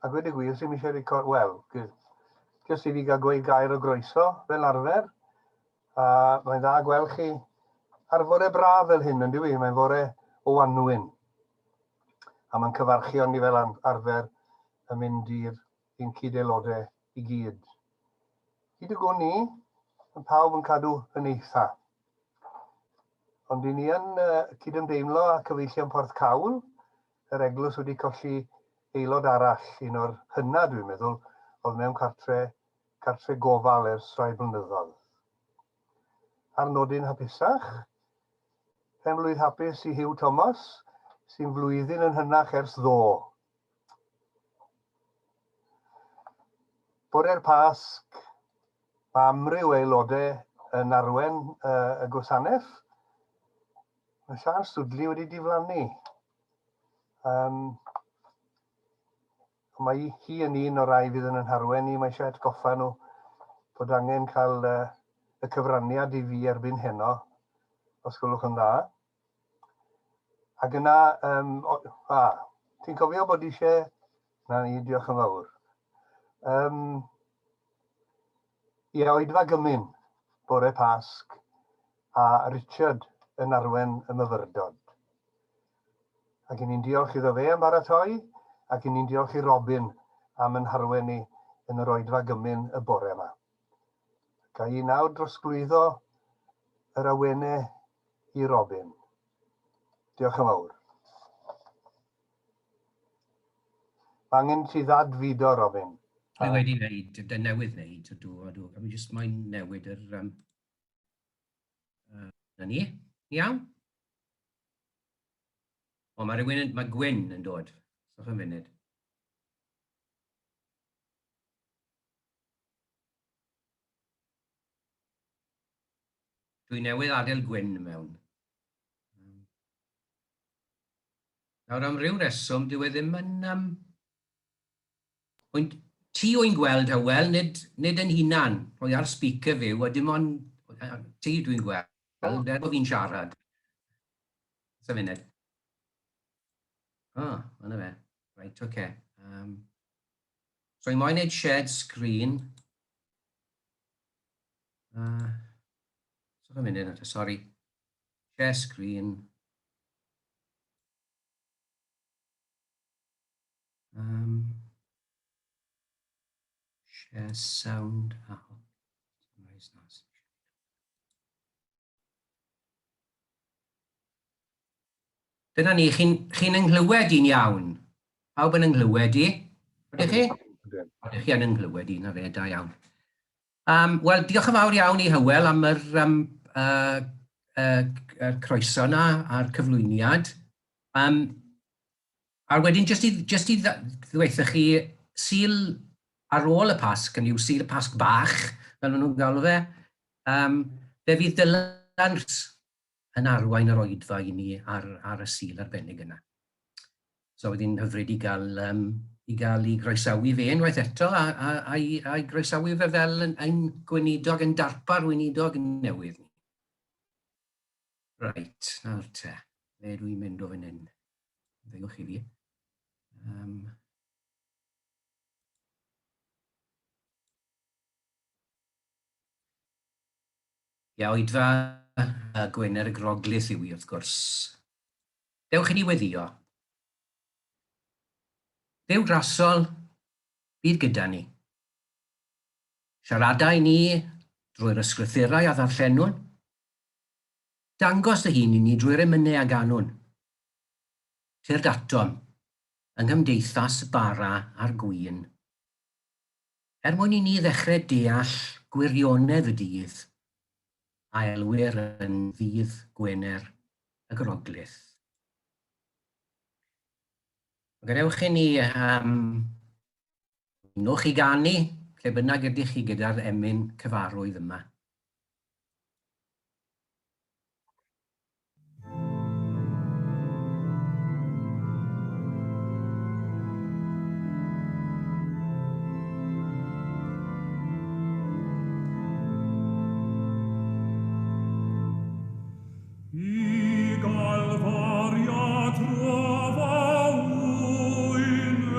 A gweud y gwir, sy'n eisiau record, wel, jyst i fi gael gweud gair o groeso, fel arfer. A mae'n dda gweld chi ar fore braf fel hyn, yn dyw Mae'n fore o wanwyn. A mae'n cyfarchion ni fel arfer yn mynd i'r i'n cyd-aelodau i gyd. Hyd y gwn i, mae pawb yn cadw yn eitha. Ond i ni yn uh, cydymdeimlo â cyfeillion Porth Cawl, yr eglwys wedi colli aelod arall, un o'r hynna dwi'n meddwl, oedd mewn cartre, cartre gofal ers rhai blynyddoedd. Ar nodyn hapusach, pen blwydd hapus i Hugh Thomas, sy'n flwyddyn yn hynach ers ddo. Bore'r Pasg, mae amryw aelodau yn arwen uh, y gwasanaeth. Mae Siân Studley wedi diflannu. Um, mae hi yn un o'r rai fydd yn yn harwen ni. Mae eisiau atgoffa nhw bod angen cael uh, y cyfraniad i fi erbyn heno, os gwelwch yn dda. Ac yna, um, o, a, ti'n cofio bod eisiau... Na ni, diolch yn fawr. Um, ie, oedfa gymun, bore Pasg, a Richard yn arwen y myfyrdod. Ac i ni'n diolch iddo fe am baratoi, ac i ni'n diolch i Robin am yn harwen ni yn yr oedfa gymun y bore yma. Ga i nawr drosglwyddo yr awenau i Robin. Diolch yn fawr. Mae angen ti ddadfudo, Robin. Dwi wedi wneud, dwi newydd wneud, ydw, ydw. A mi jyst mae'n newid yr... Um, uh, na ni, iawn? O, mae rhywun, yn, mae Gwyn yn dod. Sa'ch yn funud. Dwi newydd adael Gwyn mewn. Nawr am ryw reswm, dyw e ddim yn... Um, wy'n, ti wy'n gweld, Hywel, nid, nid yn hunan. Rhoi ar speaker fyw, a dim ond ti dwi'n gweld, er bod fi'n siarad. Sa funud. Ah, yna fe. Right, oce. Okay. Um, so, i moyn neud shared screen. Uh, so, a munud, sorry. Share screen. Um, share sound. Ah, Dyna ni, chi'n chi ynghlywed i'n iawn. Pawb yn ynghlywed i? Ydych chi? Ydych chi yn ynghlywed i, na fe, da iawn. Um, Wel, diolch yn fawr iawn i Hywel am yr um, uh, uh, uh, croeso yna a'r cyflwyniad. Um, a wedyn, jyst i, jyst i ddweud chi, Sul ar ôl y Pasg, yn yw Sul y Pasg bach, fel maen nhw'n galw fe, um, fe fydd Dylan yn arwain yr oedfa i ni ar, ar y Sul arbennig yna. So oedd hi'n hyfryd i gael, um, i gael i groesawu fe unwaith eto a, a, a, i, a i groesawu fe fel yn, yn gweinidog, yn darpar weinidog newydd ni. Reit, nawr te, le dwi'n mynd o fan hyn? Ddewch i fi. Um, Ia, oedfa uh, Gwener y Groglith yw i, wrth gwrs. Dewch i ni weddio. Dduw grasol, bydd gyda ni. Siarada i ni drwy'r ysgrythurau a ddarllenwn. Dangos dy hun i ni drwy'r emynau a ganwn. Tyrd atom, yng nghymdeithas y bara a'r gwin. Er mwyn i ni ddechrau deall gwirionedd y dydd, a elwir yn ddydd Gwener y Groglith. Gadewch i ni um, ymunwch i ganu, lle bynnag ydych chi gyda'r emyn cyfarwydd yma. I Galvaria trova wyneb.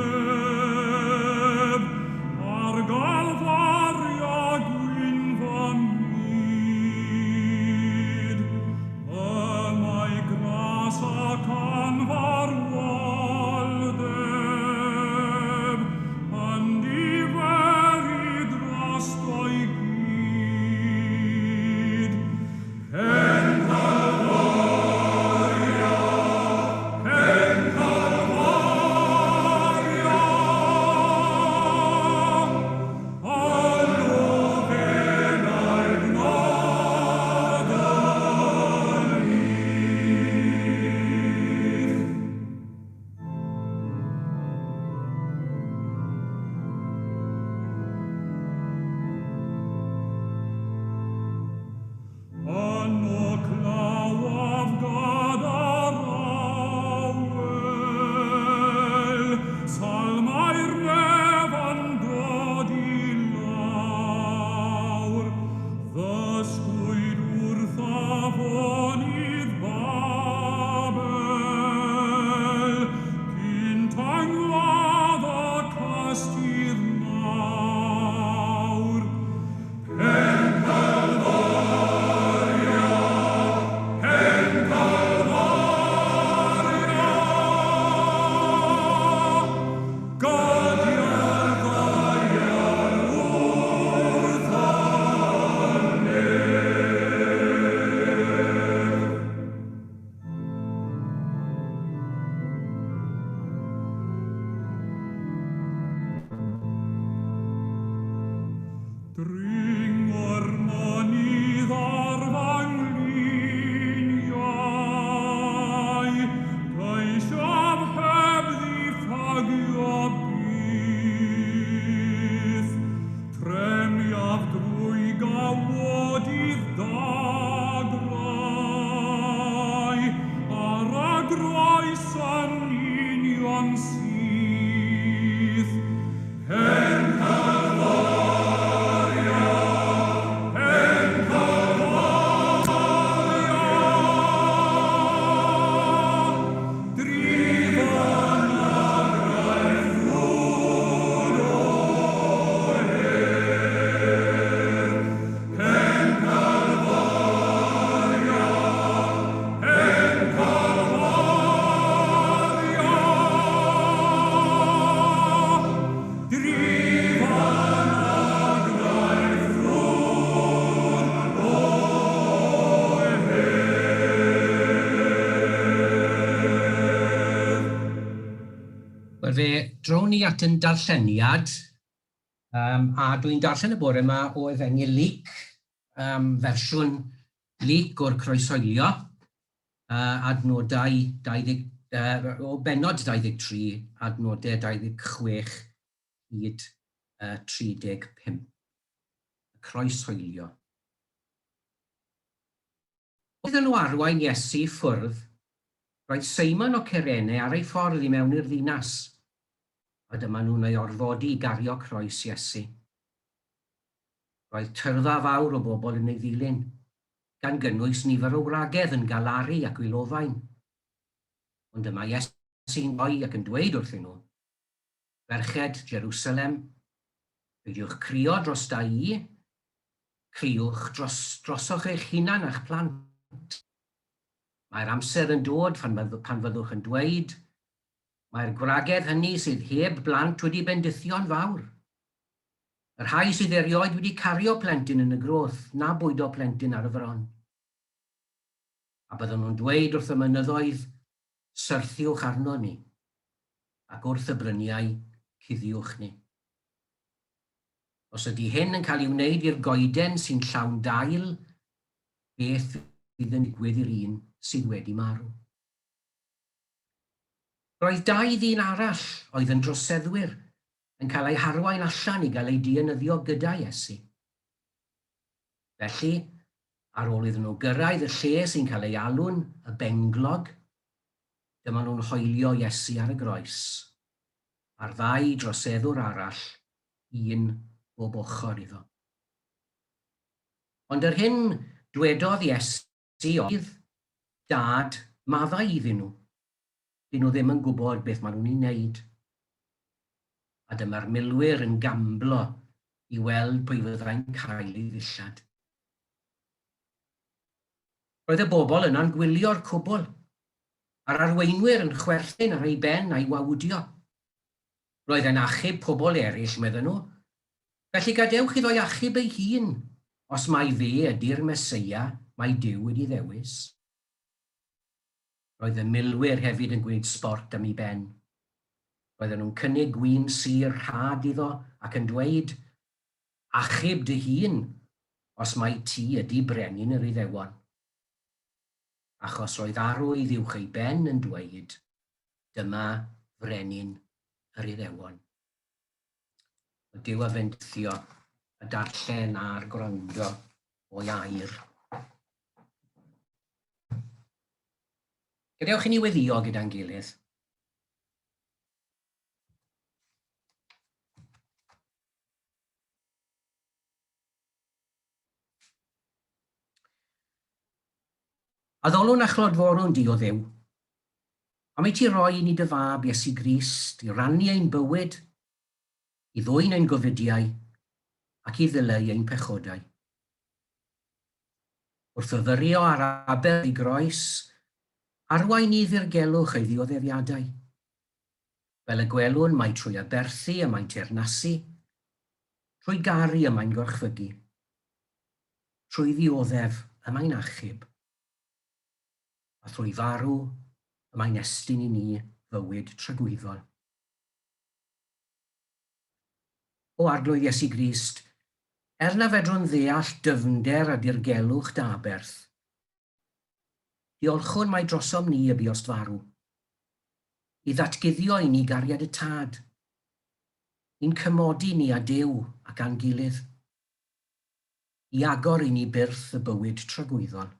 Wel, fe drown ni at yn darlleniad, um, a dwi'n darllen y bore yma o Efengyl Luc, um, fersiwn Luc o'r croeshoelio, uh, adnodau 20, uh, o bennod 23, adnodau 26 hyd uh, 35. Y croeshoelio. Wrth iddyn nhw arwain Iesu i ffwrdd, roedd Seimon o Cyrene ar ei ffordd i mewn i'r ddinas, a dyma nhw'n ei orfodi i gario croes Iesu. Roedd tyrfa fawr o bobl yn ei ddilyn, gan gynnwys nifer o wragedd yn galaru ac wylofain. Ond dyma Iesu'n rhoi ac yn dweud wrthyn nhw, Ferched Jerusalem, peidiwch crio drosta i, Criwch dros, drosoch eich hunan a'ch plant. Mae'r amser yn dod pan, pan fyddwch yn dweud, Mae'r gwragedd hynny sydd heb blant wedi bendithio'n fawr. Y rhai sydd erioed wedi cario plentyn yn y groth na bwydo plentyn ar y fron. A byddwn nhw'n dweud wrth y mynyddoedd, Syrthiwch arno ni, ac wrth y bryniau, cuddiwch ni. Os ydy hyn yn cael ei wneud i'r goeden sy'n llawn dail, beth fydd yn digwydd i'r un sydd wedi marw? Roedd dau ddyn arall oedd yn droseddwyr yn cael eu harwain allan i gael eu dienyddio gyda Iesu. Felly, ar ôl iddyn nhw gyrraedd y lle sy'n cael ei alw'n y Benglog, dyma nhw'n hoelio Iesu ar y groes. a'r ddau droseddwr arall, un bob ochr iddo. Ond yr hyn dwedodd Iesu oedd, Dad, maddau iddyn nhw. Dyn nhw ddim yn gwybod beth maen nhw'n ei wneud. A dyma'r milwyr yn gamblo i weld pwy fyddai'n cael ei ddillad. Roedd y bobl yna'n gwylio'r cwbl, a'r arweinwyr yn chwerthin ar ei ben a'i wawdio. Roedd e'n achub pobl eraill, medden nhw. Felly gadewch iddo'i achub ei hun, os mai fe ydi'r Meseia mae Duw wedi ddewis. Roedd y milwyr hefyd yn gwneud sbort am ei ben. Roedden nhw'n cynnig gwin sur rhad iddo ac yn dweud, Achub dy hun, os mai ti ydi brenin yr Iddewon. Achos roedd arwydd uwch ei ben yn dweud, Dyma frenin yr Iddewon. O Duw a fendithio y darllen a'r gwrando o'i air. Gadewch i ni weddio gyda'n gilydd. Addolwn a chlodforwn di, o Dduw, am i ti roi i ni dy fab Iesu Grist i rannu ein bywyd, i ddwyn ein gofidiau, ac i ddileu ein pechodau. Wrth fyfyrio ar aber ei groes, arwain ni ddirgelwch ei ddioddefiadau. Fel y gwelwn mai trwy aberthu y mae'n teyrnasu, trwy garu y mae'n gorchfygu. Trwy ddioddef y mae'n achub, a thrwy farw y mae'n estyn i ni fywyd tragwyddol. O Arglwydd Iesu Grist, er na fedrwn ddeall dyfnder a dirgelwch dy aberth, diolchwn mai drosom ni y buost farw, i ddatguddio i ni gariad y Tad, i'n cymodi ni â Duw ac â'n gilydd. i agor i ni byrth y bywyd tragwyddol.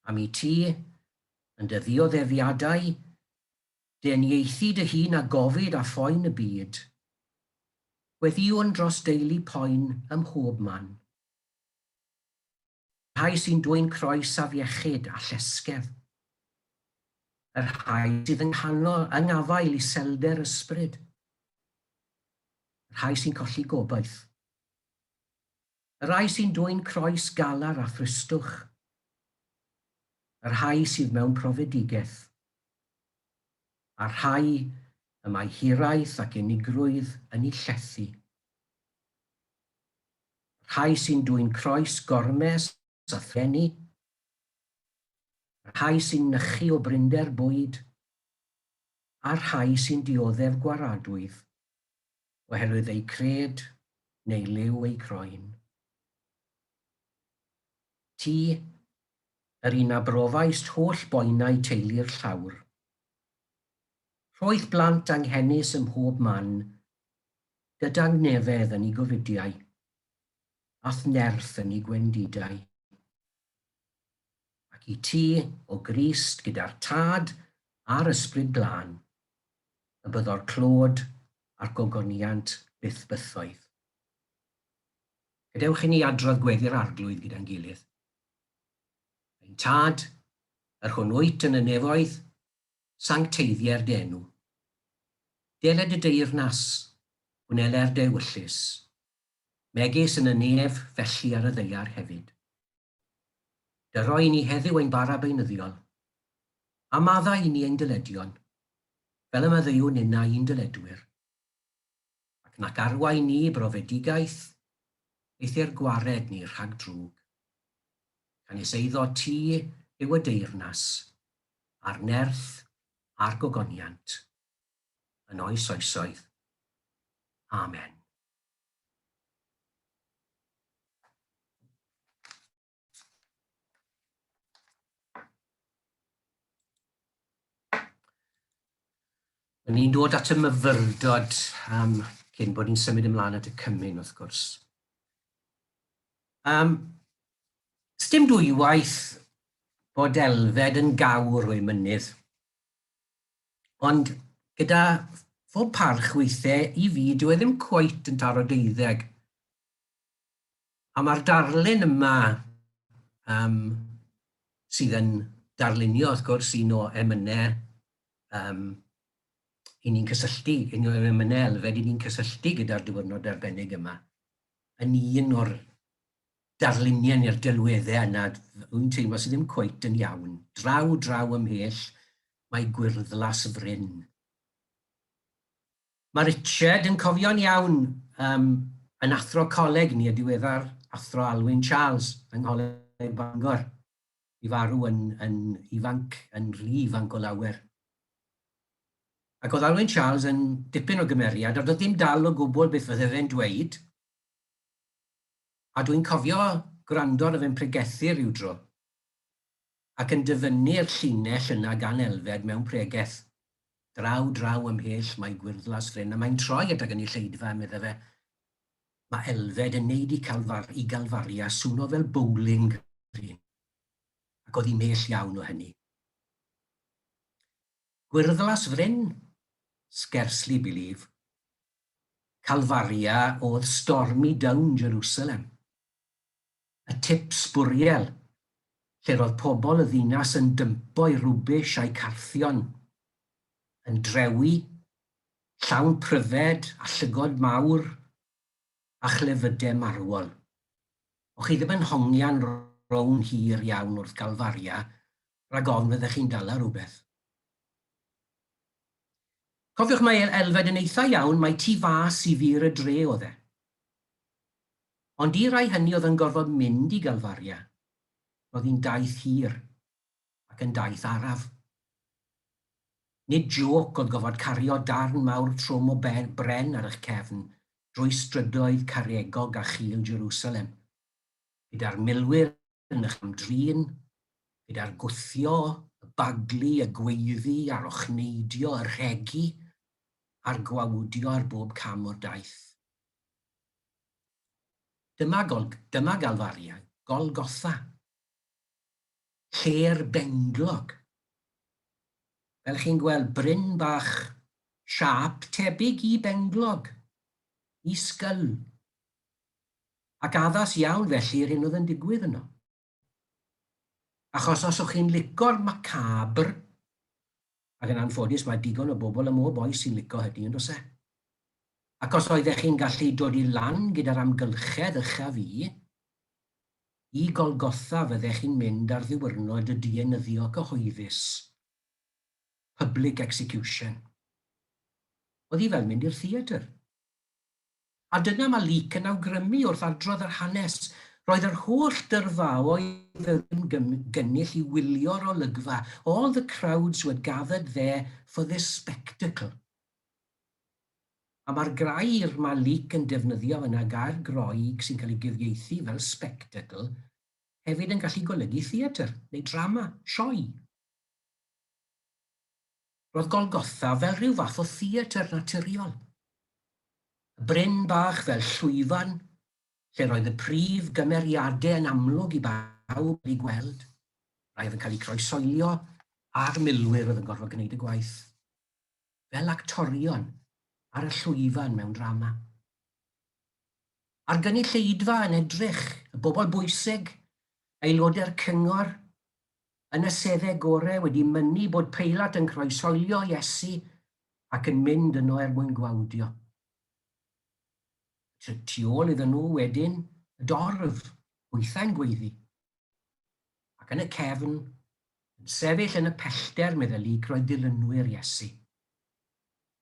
Am i ti, yn dy ddioddefiadau, deniaethu dy hun â gofid a phoen y byd, gweddïwn dros deulu poen ym mhob man. Rhai sy'n dwyn croes afiechyd a llesgedd. Y rhai sydd yng nghanol, yng ngafael iselder ysbryd. Y rhai sy'n colli gobaith. Y rhai sy'n dwyn croes galar a thristwch. Y rhai sydd mewn profedigaeth. A'r rhai y mae hiraeth ac unigrwydd yn eu llethu. Rhai sy'n dwyn croes gormes a thrueni, rhai sy'n nychu o brinder bwyd, a'r rhai sy'n dioddef gwaradwydd oherwydd eu cred neu liw eu croen. Ti, yr un a brofaist holl boenau teulu'r llawr. Rhoith blant anghenus ym mhob man, gyda ngnefedd yn 'u gofidiau, a'th nerth yn 'u gwendidau. Ac i ti, o Grist, gyda'r Tad a'r Ysbryd Glân, y byddo'r clod a'r gogoniant byth bythoedd. Gadewch i ni adrodd gweddi'r Arglwydd gyda'n gilydd. Ein Tad, yr hwn wyt yn y nefoedd, sancteiddier dy enw. Deled dy deyrnas, gwneler dy ewyllys, megis yn y nef, felly ar y ddaear hefyd. Dyro i ni heddiw ein bara beunyddiol, a maddau i ni ein dyledion, fel y maddeuwn ninnau i'n dyledwyr. Ac nac arwain ni i brofedigaeth, eithr gwared ni rhag drwg. Canys eiddo ti yw y deyrnas, a'r nerth, a'r gogoniant, yn oes oesoedd. Amen. O'n ni'n dod at y myfyrdod um, cyn bod ni'n symud ymlaen at y cymun, wrth gwrs. Um, Sdim dwywaith bod Elfed yn gawr o'i mynydd. Ond gyda phob parch weithiau i fi, dyw e ddim cweit yn taro deuddeg. A mae'r darlun yma, um, sydd yn darlunio, wrth gwrs, un o emynau um, i ni'n cysylltu, un o'r emynau Elfed i ni'n cysylltu gyda'r diwrnod arbennig yma, yn un o'r darluniau neu'r delweddau yna, rwy'n teimlo sydd ddim cweit yn iawn. Draw, draw ymhell, mae gwyrddlas fryn. Mae Richard yn cofio'n iawn um, yn athro coleg ni, y diweddar athro Alwyn Charles yng Ngholeg Bangor, i farw yn, yn ifanc, yn rhy ifanc o lawer. Ac oedd Alwyn Charles yn dipyn o gymeriad, a doedd dim dal o gwbl beth fydde fe'n dweud. A dwi'n cofio gwrando arno fe'n pregethu rhyw dro, ac yn dyfynnu'r llinell yna gan Elfed mewn pregeth. Draw, draw ymhell mae gwyrddlas fryn, a mae'n troi at y gynulleidfa, medde fe. Mae Elfed yn neud i, Calfar, i Galfaria swno fel bowling green. Ac oedd hi'n mell iawn o hynny. Gwyrddlas fryn? Scarcely believe. Calfaria oedd stormy down Jerusalem. Y tip sbwriel, lle roedd pobl y ddinas yn dympo'u rwbish a'u carthion, yn drewi, llawn pryfed a llygod mawr a chlefydau marwol. O'ch chi ddim yn hongian rownd hir iawn wrth Galfaria rhag ofn fyddech chi'n dala rhywbeth. Cofiwch mae Elfed yn eitha iawn mai tu fas i fur y dre oedd e. Ond i rai hynny oedd yn gorfod mynd i Galfaria, roedd hi'n daith hir, ac yn daith araf. Nid jôc oedd gofod cario darn mawr trwm o bren ar eich cefn drwy strydoedd caregog a chul Jerusalem, gyda'r milwyr yn eich ymdrin, gyda'r gwthio, y baglu, y gweiddi, a'r ochneidio, y rhegi, a'r gwawdio ar bob cam o'r daith. Dyma, Gol, dyma Galfaria, Golgotha, lle'r benglog. Fel chi'n gweld, bryn bach siâp tebyg i benglog, i sgyl. Ac addas iawn felly i'r hyn oedd yn digwydd yno. Achos os o'ch chi'n lico'r macabre, ac yn anffodus mae digon o bobl ym mhob oes sy'n lico hynny, yn does e? Ac os oeddech chi'n gallu dod i lan gyda'r amgylchedd uchaf i, i Golgotha fyddech chi'n mynd ar ddiwrnod y dienyddio cyhoeddus, public execution. Oedd hi fel mynd i'r theatr. A dyna mae Luke yn awgrymu wrth adrodd yr hanes. Roedd yr holl dyrfaoedd yn gynnull i wylio'r olygfa, all the crowds who had gathered there for this spectacle. A mae'r grair mae Luc yn defnyddio fyna, gair Groeg sy'n cael ei gyfieithu fel spectacle, hefyd yn gallu golygu theatr neu drama, sioe. Roedd Golgotha fel rhyw fath o theatr naturiol. Y bryn bach fel llwyfan lle roedd y prif gymeriadau yn amlwg i bawb eu gweld, rhai oedd yn cael eu croeshoelio a'r milwyr oedd yn gorfod gwneud y gwaith, fel actorion ar y llwyfan mewn drama. A'r gynulleidfa yn edrych, y bobl bwysig, aelodau'r cyngor, yn y seddau gorau wedi mynnu bod Peilat yn croeshoelio Iesu ac yn mynd yno er mwyn gwawdio. Tu ôl iddyn nhw wedyn, y dorf, hwythau'n gweiddi. Ac yn y cefn, yn sefyll yn y pellter, meddai Luc, roedd dilynwyr Iesu.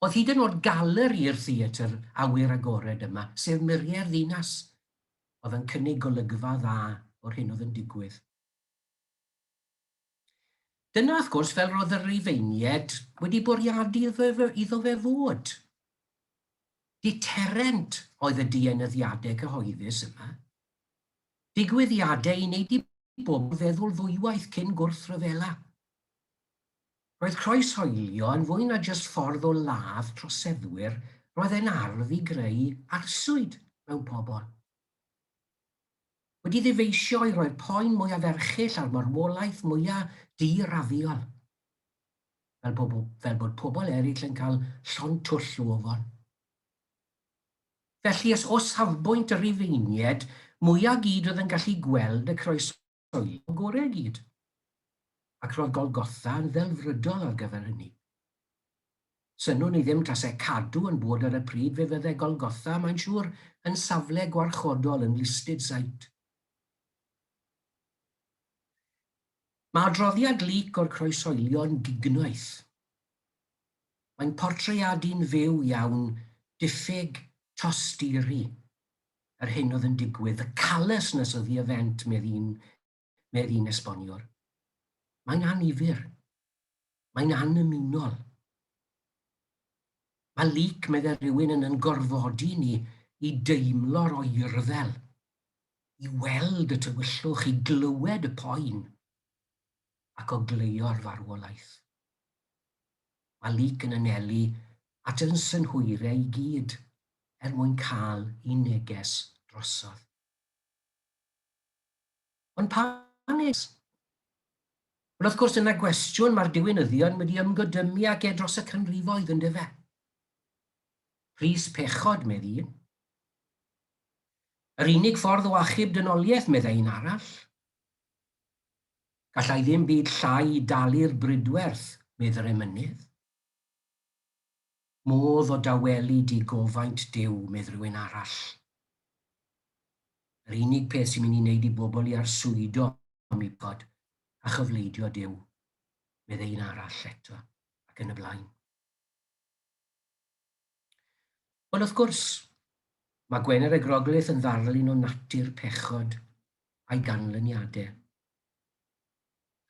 Oedd hyd yn oed galeri i'r theatr awyr agored yma, sef muriau'r ddinas, oedd yn cynnig golygfa dda o'r hyn oedd yn digwydd. Dyna, wrth gwrs, fel roedd y Rufeiniaid wedi bwriadu iddo fe fod. Deterrent oedd y dienyddiadau cyhoeddus yma. Digwyddiadau i wneud i bobl feddwl ddwywaith cyn gwrthryfela. Roedd croeshoelio yn fwy na jyst ffordd o ladd troseddwyr, roedd e'n arf i greu arswyd mewn pobl. Wedi ddyfeisio i roi'r poen mwyaf erchyll a'r marwolaeth mwyaf diraddiol. Fel bod, fel bod pobl eraill yn cael llond twll o ofon. Felly, os o safbwynt y Rufeiniaid, mwya gyd oedd yn gallu gweld y croeshoelio gorau gyd. Ac roedd Golgotha yn ddelfrydol ar gyfer hynny. Synnwn i ddim tase Cadw yn bod ar y pryd fe fydde Golgotha, mae'n siŵr, yn safle gwarchodol, yn listed site. Mae adroddiad Luc o'r croeshoelio yn gignoeth. Mae'n portreadu'n fyw iawn diffyg tosturi yr hyn oedd yn digwydd, the callousness of the event, medd un, medd un esboniwr. Mae'n annifyr. Mae'n annymunol. Mae Luc, meddai rhywun, yn yn gorfodi ni i deimlo'r oerfel, i weld y tywyllwch, i glywed y poen, ac ogleuo'r farwolaeth. Mae Luc yn anelu at yn synhwyrau i gyd er mwyn cael un neges drosodd. Ond pa neges? Wel, wrth gwrs, dyna gwestiwn mae'r diwinyddion wedi ymgodymu ag e dros y canrifoedd, yn dyfe? Pris pechod, medd un. Yr unig ffordd o achub dynoliaeth, meddai un arall. Gallai ddim byd llai dalu'r bridwerth, medd yr emynydd. Modd o dawelu digofaint Duw, medd rhywun arall. Yr unig peth sy'n mynd i wneud i bobl i arswydo am eu pechod a chyfleidio Duw, medd un arall eto, ac yn y blaen. Wel, wrth gwrs, mae Gwener y Groglith yn ddarlun o natur pechod a'i ganlyniadau.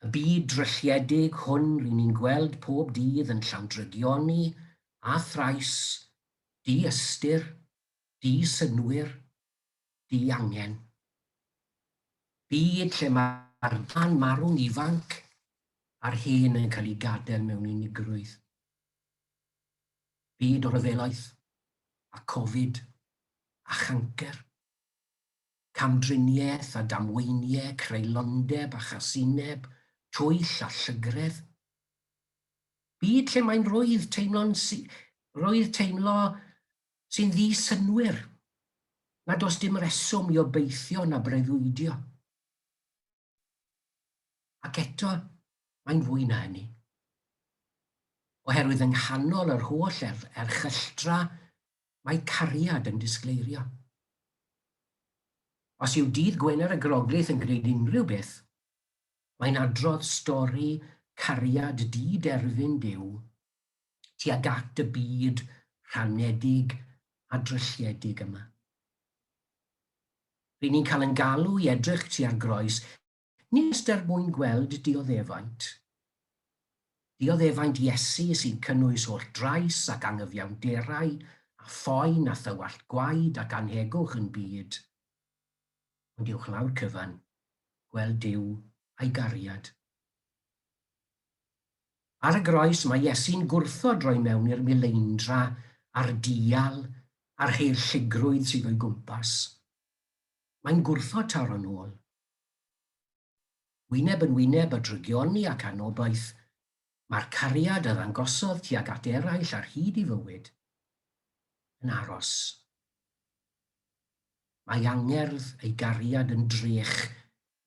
Y byd drylliedig hwn ry'n ni'n gweld pob dydd yn llawn drygioni a thrais, di-ystyr, di-synnwyr, di-angen. Byd lle mae'r da'n marw'n ifanc a'r hen yn cael eu gadael mewn unigrwydd. Byd o ryfelaeth a Covid a chancr. Camdriniaeth a damweiniau, creulondeb a chasineb, twyll a llygredd. Byd lle mae'n rwydd teimlo'n rwydd teimlo sy'n ddi-synnwyr, nad oes dim rheswm i obeithio na breuddwydio. Ac eto, mae'n fwy na hynny. Oherwydd yng nghanol yr holl er, erchylltra, mae cariad yn disgleirio. Os yw dydd Gwener y Groglith yn gwneud unrhyw beth, mae'n adrodd stori cariad di-derfyn Duw tuag at y byd rhanedig a drylliedig yma. Ry'n ni'n cael yn galw i edrych tua'r groes, nid jyst er mwyn gweld dioddefaint. Dioddefaint Iesu sy'n cynnwys holl drais ac anghyfiawnderau a phoen a thywallt gwaed ac annhegwch yn byd. Ond uwchlaw'r cyfan, gweld Duw a'i gariad. Ar y groes mae Iesu'n gwrthod roi mewn i'r mileindra a'r dial a'r haerllugrwydd sydd o'i gwmpas. Mae'n gwrthod taro'n ôl. Wyneb yn wyneb â drygioni ac anobaith, mae'r cariad a ddangosodd tuag at eraill ar hyd ei fywyd yn aros. Mae angerdd ei gariad yn drech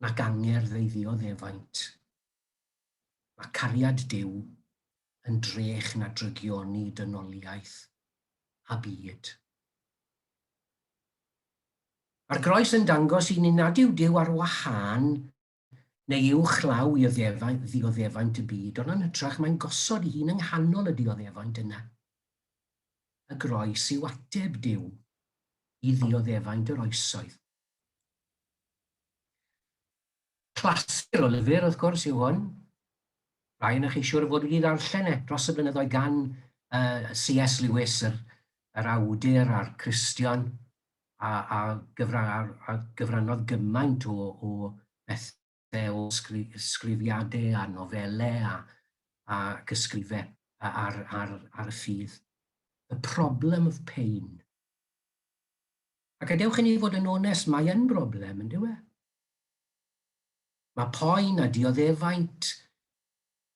nac angerdd ei ddioddefaint. Mae cariad Duw yn drech na drygioni dynoliaeth a byd. Mae'r groes yn dangos i ni nad yw Duw ar wahân neu uwchlaw i ddioddefaint y byd, ond yn hytrach mae'n gosod ei hun yng nghanol y dioddefaint yna. Y groes yw ateb Duw i ddioddefaint yr oesoedd. Clasur o lyfr, wrth gwrs, yw hwn. Rhai yna chi siwr o fod wedi ddarllen e dros y blynyddoedd gan uh, C.S. Lewis, yr, yr awdur a'r Cristion, a, a, gyfra, a, a gyfrannodd gymaint o, o bethau o sgri, sgrifiadau a nofelau a, a ysgrifau ar, ar, ar y ffydd. The Problem of Pain. Ac gadewch i ni fod yn onest, mae yn broblem, yn dyw e? Mae poen a dioddefaint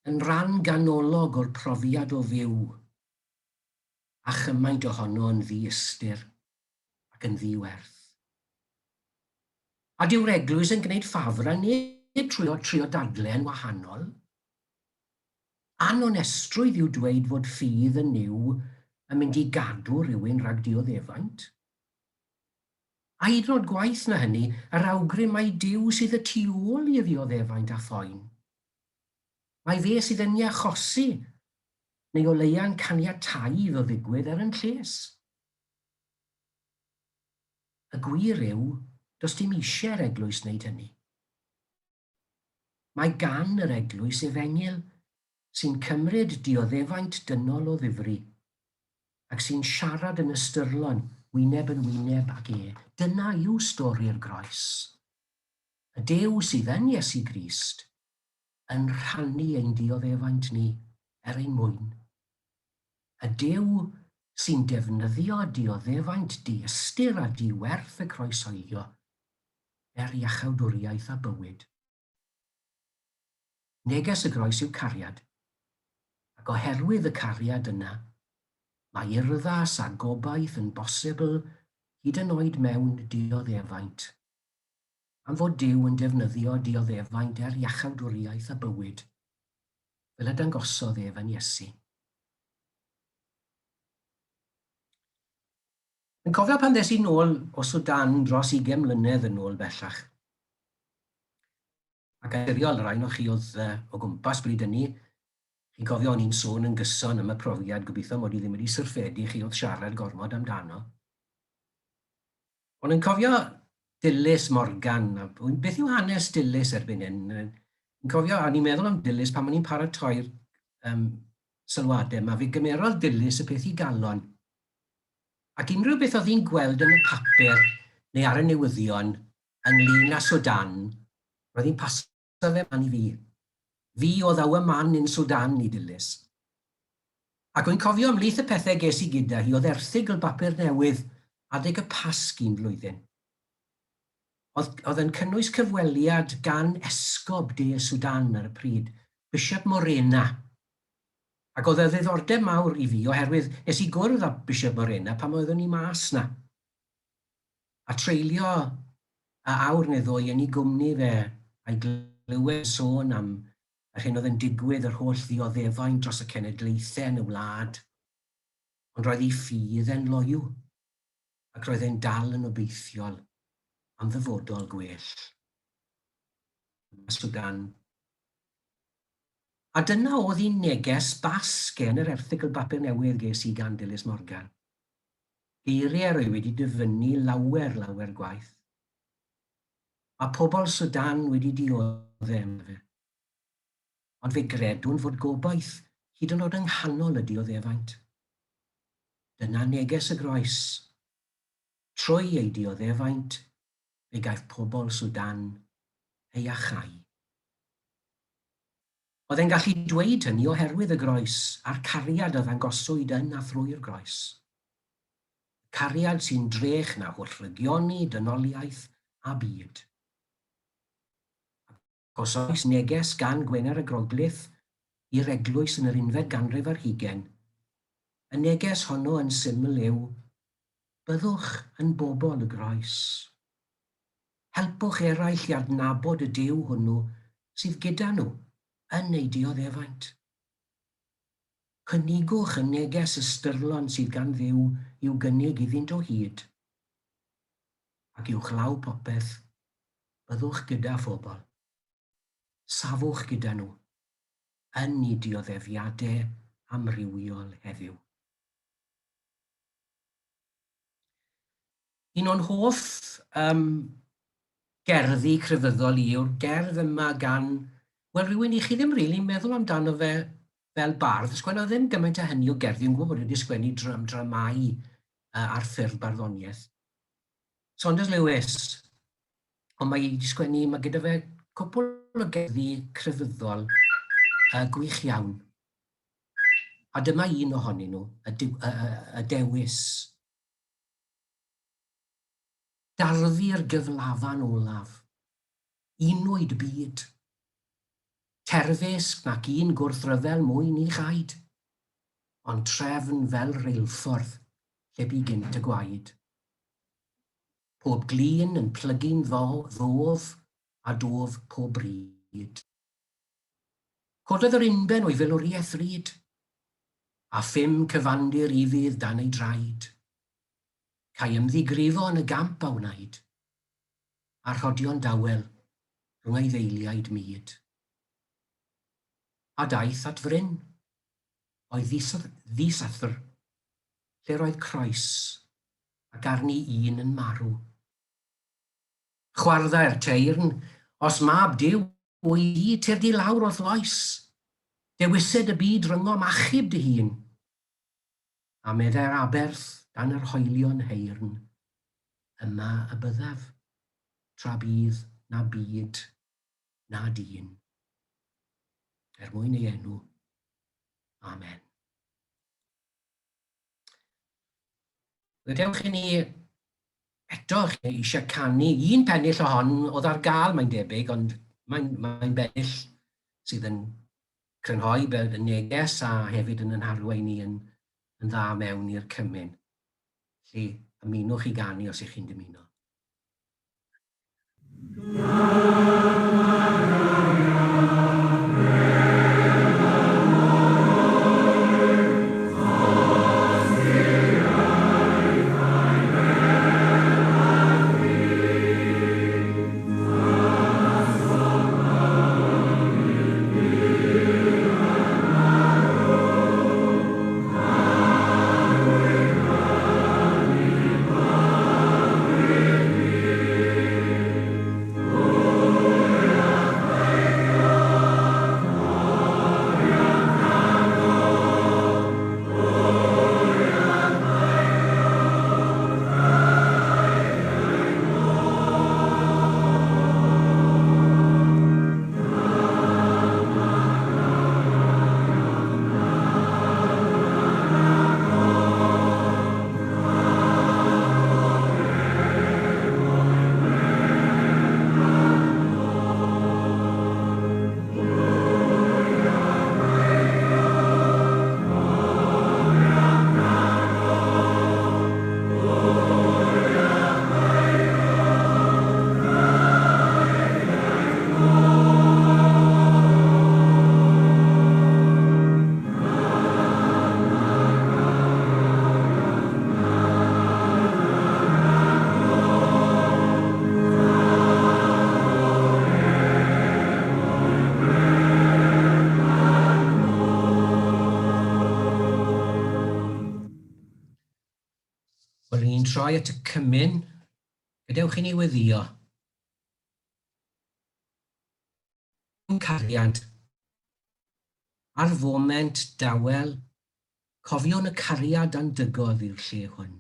yn rhan ganolog o'r profiad o fyw, a chymaint ohono yn ddi-ystyr ac yn ddi-werth. A dyw'r eglwys yn gwneud ffafr â neb trwy trio dadle yn wahanol. Anonestrwydd yw dweud fod ffydd yn Nuw yn mynd i gadw rhywun rhag dioddefaint. A hyd yn oed gwaeth na hynny, yr awgrym mai Duw sydd y tu ôl i ddioddefaint a phoen. Mai fe sydd yn ei achosi, neu o leia'n caniatáu iddo ddigwydd er yn lles. Y gwir yw, does dim eisiau'r eglwys wneud hynny. Mae gan yr Eglwys efengyl sy'n cymryd dioddefaint dynol o ddifri, ac sy'n siarad yn ystyrlon, wyneb yn wyneb ag e. Dyna yw stori'r groes. Y Duw sydd yn Iesu Grist yn rhannu ein dioddefaint ni er ein mwyn. Y Duw sy'n defnyddio dioddefaint diystyr a di-werth y croeshoelio er iachawdwriaeth a bywyd. Neges y groes yw cariad, ac oherwydd y cariad yna, mae urddas a gobaith yn bosibl hyd yn oed mewn dioddefaint, am fod Duw yn defnyddio dioddefaint er iachawdwriaeth a bywyd, fel y dangosodd ef yn Iesu. Yn cofio pan ddes i nôl o Sudan dros ugain mlynedd yn ôl bellach. Ac naturiol, rhai ohonoch chi oedd o gwmpas bryd hynny, chi'n cofio o'n i'n sôn yn gyson am y profiad, gobeithio mod i ddim wedi syrffedu chi wrth siarad gormod amdano. Ond yn cofio Dilys Morgan, a beth yw hanes Dilys erbyn hyn? Yn cofio, a ni'n meddwl am Dilys pan o'n i'n paratoi'r um, sylwadau yma, fe gymerodd Dilys y peth i galon. Ac unrhyw beth oedd hi'n gweld yn y papur neu ar y newyddion ynglyn â Sudan, roedd hi'n paso fe mlaen i fi. Fi oedd our man in Sudan i Dilys. Ac wy'n cofio ymhlith y pethau ges i gyda hi oedd erthygl bapur newydd adeg y Pasg un flwyddyn. Oedd, oedd yn cynnwys cyfweliad gan esgob De Sudan ar y pryd, Bishop Morena. Ac oedd o ddiddordeb mawr i fi oherwydd nes i gwrdd â Bishop Morena pan oeddwn i mas 'na. A treulio y awr neu ddwy yn ei gwmni fe a'i glywed yn sôn am yr hyn oedd yn digwydd, yr holl ddioddefaint dros y cenedlaethau yn y wlad. Ond roedd ei ffydd e'n loyw, ac roedd e'n dal yn obeithiol am ddyfodol gwell. Sudan. A dyna oedd un neges Basg yn yr erthygl bapur newydd ges i gan Dilys Morgan. Geiriau rwy wedi dyfynnu lawer, lawer gwaith. Mae pobl Sudan wedi diodde', medde fe. Ond fe gredwn fod gobaith hyd yn oed yng nghanol y dioddefaint. Dyna neges y groes. Trwy ei dioddefaint, fe gaiff pobl Sudan eu iachau. Oedd e'n gallu dweud hynny oherwydd y groes a'r cariad a ddangoswyd yn a thrwy'r groes. Y cariad sy'n drech na holl rygioni, dynoliaeth a byd. Ac os oes neges gan Gwener y Groglith i'r eglwys yn yr unfed ganrif ar hugain, y neges honno yn syml yw, byddwch yn bobl y groes. Helpwch eraill i adnabod y Duw hwnnw sydd gyda nhw yn eu dioddefaint. Cynigwch y neges ystyrlon sydd gan Dduw i'w gynnig iddynt o hyd. Ac uwchlaw popeth, byddwch gyda phobl. Safwch gyda nhw yn eu dioddefiadau amrywiol heddiw. Un o'n hoff um, gerddi crefyddol i yw'r gerdd yma gan, wel, rhywun i chi ddim rili'n really meddwl amdano fe fel bardd. Sgwennodd ddim gymaint â hynny o gerddi, yn gwybod bod wedi sgwennu dram, dramâu ar ffurf barddoniaeth. Saunders Lewis, ond mae wedi sgwennu, mae gyda fe cwpl o gerddi crefyddol gwych iawn. A dyma un ohonyn nhw, y, y, y dewis. Darfu'r gyflafan olaf, unwyd byd. Terfysg nac un gwrthryfel mwy ni chaid, ond trefn fel reilffordd lle bu gynt y gwaed. Pob glun yn plygu'n ddof a dof pob bryd. Cododd yr unben o'i filwriaeth ryd, a phum cyfandir ufudd dan ei draed. Cai ymddigrifo yn y gamp a wnaed, a rhodio'n dawel rhwng ei ddeiliaid mud. A daeth at fryn, oedd ddisathr, lle roedd croes, ac arni un yn marw. Chwarddai'r teyrn, os mab Duw wyt ti, tyrd i lawr o'th loes. Dewised y byd rhyngom achub dy hun. A meddai'r aberth dan yr hoelion heyrn, yma y byddaf, tra bydd na byd na dyn. Er mwyn ei enw. Amen. Gadewch i ni eto chi eisiau canu un pennill o hon oedd ar gael mae'n debyg, ond mae'n mae bennill sydd yn crynhoi fel y neges a hefyd yn yn harwain ni yn, yn dda mewn i'r cymun. Felly, ymunwch i ganu os ych chi'n dymuno. Wel, ni'n troi at y cymun. Gadewch i ni weddio. cariad, ar foment dawel, cofiwn y cariad a'n dygodd i'r lle hwn.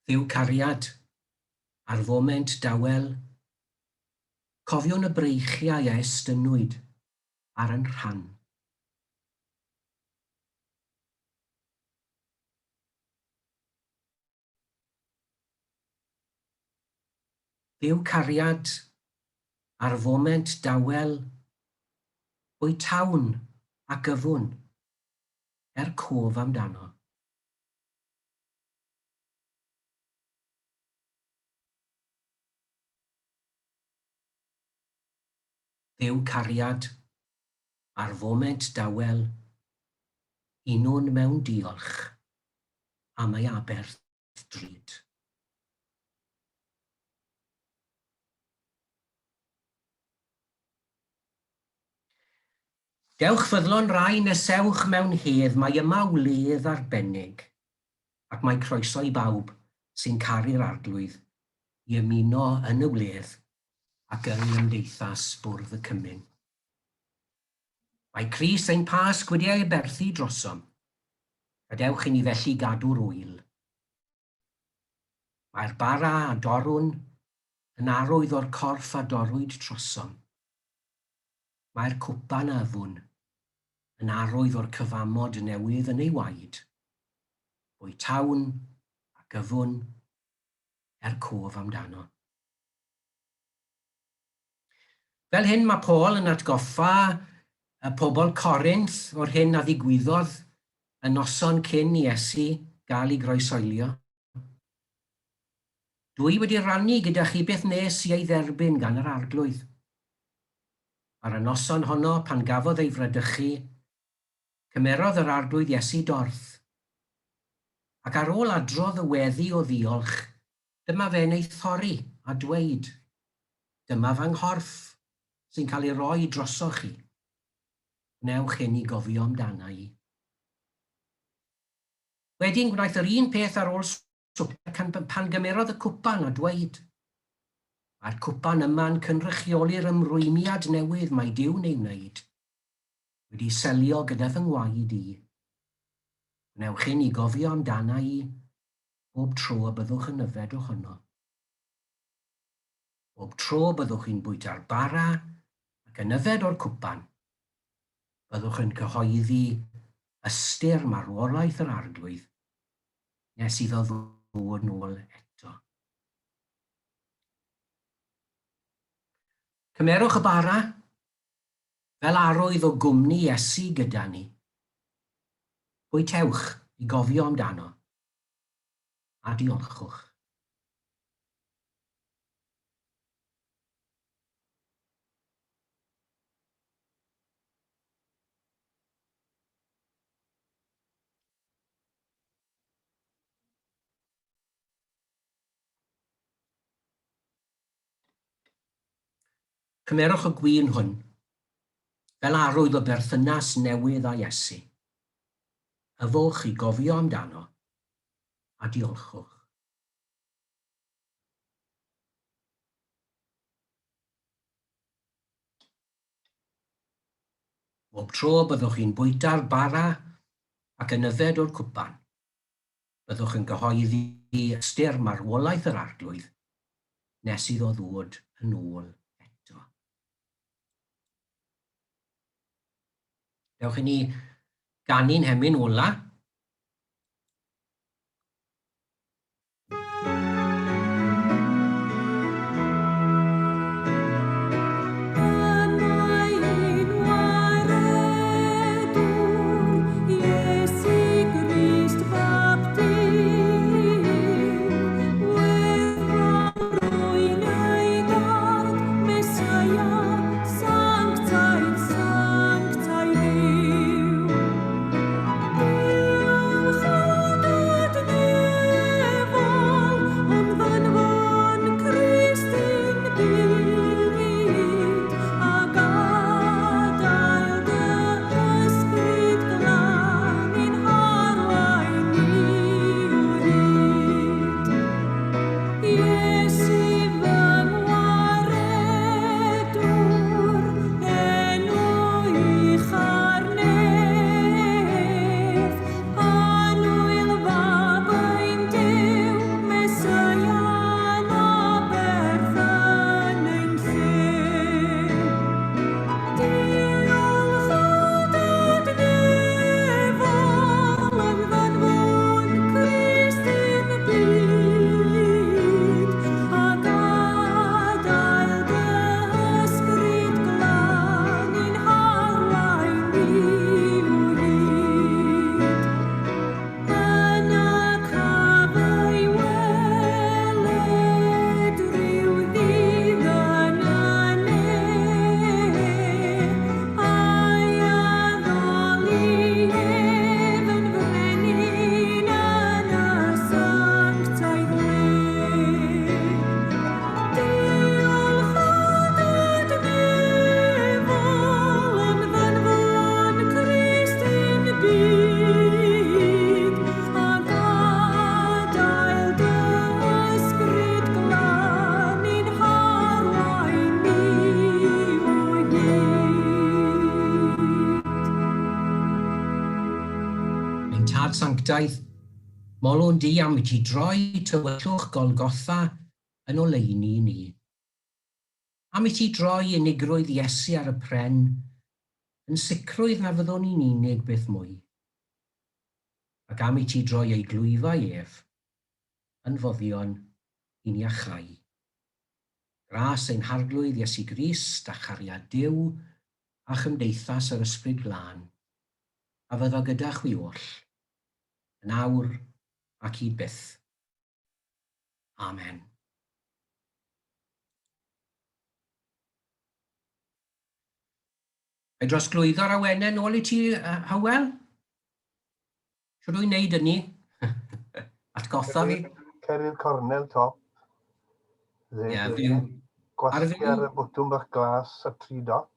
Dduw cariad, ar foment dawel, cofiwn y breichiau a estynnwyd ar yn rhan. Dduw cariad, ar foment dawel, bwytawn ac yfwn, er cof amdano. Dduw cariad, ar foment dawel, unwn mewn diolch am ei aberth drud. Dewch ffyddlon rai nesewch mewn hedd, mae yma wledd arbennig, ac mae croeso i bawb sy'n caru'r Arglwydd i ymuno yn y wledd ac yng nghymdeithas Bwrdd y Cymun. Mae Crist ein Pasg wedi ei aberthu drosom. Gadewch i ni felly gadw'r ŵyl. Mae'r bara a dorrwn yn arwydd o'r corff a dorrwyd trosom. Mae'r cwpan a yfwn yn arwydd o'r cyfamod newydd yn ei waed. Bwytawn ac yfwn er cof amdano. Fel hyn mae Paul yn atgoffa y pobl Corinth o'r hyn a ddigwyddodd y noson cyn i Iesu gael ei groeshoelio. Dw i wedi rannu gyda chi beth nes i ei dderbyn gan yr Arglwydd. Ar y noson honno pan gafodd ei fradychu, cymerodd yr Arglwydd Iesu dorth. Ac ar ôl adrodd y weddi o ddiolch, dyma fe'n ei thorri a dweud, Dyma fy nghorff, sy'n cael ei roi drosoch chi. Gwnewch hyn i gofio amdana i. Wedyn gwnaeth yr un peth ar ôl swper pan gymerodd y cwpan a dweud, Mae'r cwpan yma'n cynrychioli'r ymrwymiad newydd mae Duw'n ei wneud, wedi selio gyda fy ngwaed i. Gwnewch hyn i gofio amdana i bob tro y byddwch yn yfed ohono. Bob tro byddwch chi'n bwyta'r bara ac yn yfed o'r cwpan, byddwch yn cyhoeddi ystyr marwolaeth yr Arglwydd nes iddo ddod nôl eto. Cymerwch y bara fel arwydd o gwmni Iesu gyda ni. Bwytewch i gofio amdano, a diolchwch. Cymerwch y gwin hwn fel arwydd o berthynas newydd â Iesu. Yfwch i gofio amdano a diolchwch. Bob tro byddwch chi'n bwyta'r bara ac yn yfed o'r cwpan, byddwch yn cyhoeddi ystyr marwolaeth yr Arglwydd nes iddo ddod yn ôl eto. Dewch i ni ganu'n hemyn ola. sanctaidd, molwn di am i ti droi tywyllwch Golgotha yn oleuni i ni. Am i ti droi unigrwydd Iesu ar y pren yn sicrwydd na fyddwn ni'n unig byth mwy. Ac am i ti droi ei glwyfau ef yn foddion i'n iachau. Gras ein Harglwydd Iesu Grist a chariad Duw a chymdeithas yr Ysbryd Glân a fyddo gyda chwi oll, yn awr ac hyd byth. Amen. Ai drosglwyddo'r awenau nôl i ti, Hywel? Shwt wy'n neud ynni? Atgoffa fi. Cer i'r cornel top. Dde, yeah, fyw. Gwasgu ar y botwm bach glas a tri dot.